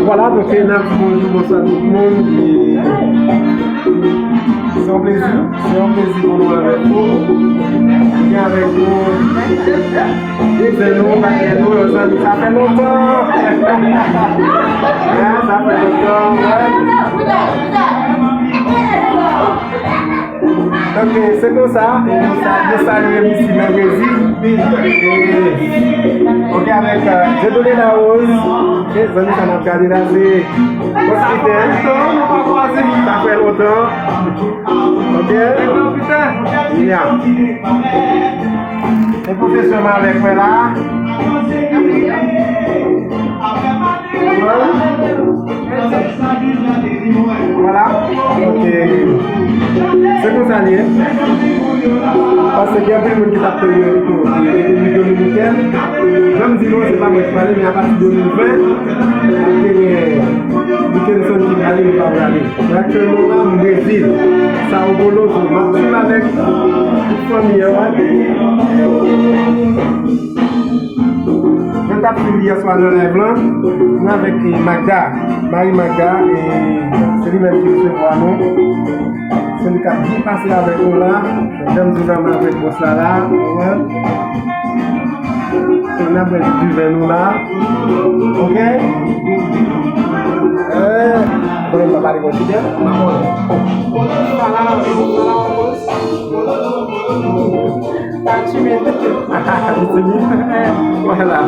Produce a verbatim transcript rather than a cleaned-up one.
Vwala, donk, n ap di bonjou, bonswa tout moun. E se yon plezi, se yon plezi pou nou avèk nou. Nou gen avèk nou kouzen nou, patnè nou, yon zanmi. Sa fè lontan. Hein, sa fè lontan, wè. Ok, se konsa, nou sa-, nou salye misye nan Brezil. E, ok, avèk, euh, Dieudonné Larose. Ok, zanmi sa n ap gade la, se Bòs Piten. Sa fè lontan. Ok. Ya. E pwofesè m avèk mwen la. Vwala. Ok. Se konsa li ye. Paske gen anpil moun ki t ap tann mwen pou Repiblik Dominikèn. Jan m di nou, se pa mwen ki pale, men apati de mil ven, ap genyen Dikenson ki prale, nou pa prale. Men aktyèlman la, m Brezil, Sao Paulo, m ap swiv avèk tout fanmi an. Mwen t ap swiv yè swa nan live lan, mwen avèk, eh, Magda, Marie Magda, e se li menm ki resevwa nou. Se li k ap byen pase avèk nou la. Jan m di w la, m avèk bòs la la, ou konprann? N ap bwè diven nou la. Ok? Eh, bon, m pa pale bon chitè. Pa konnen. Fala, fala, bòs. Tati men. Vwala.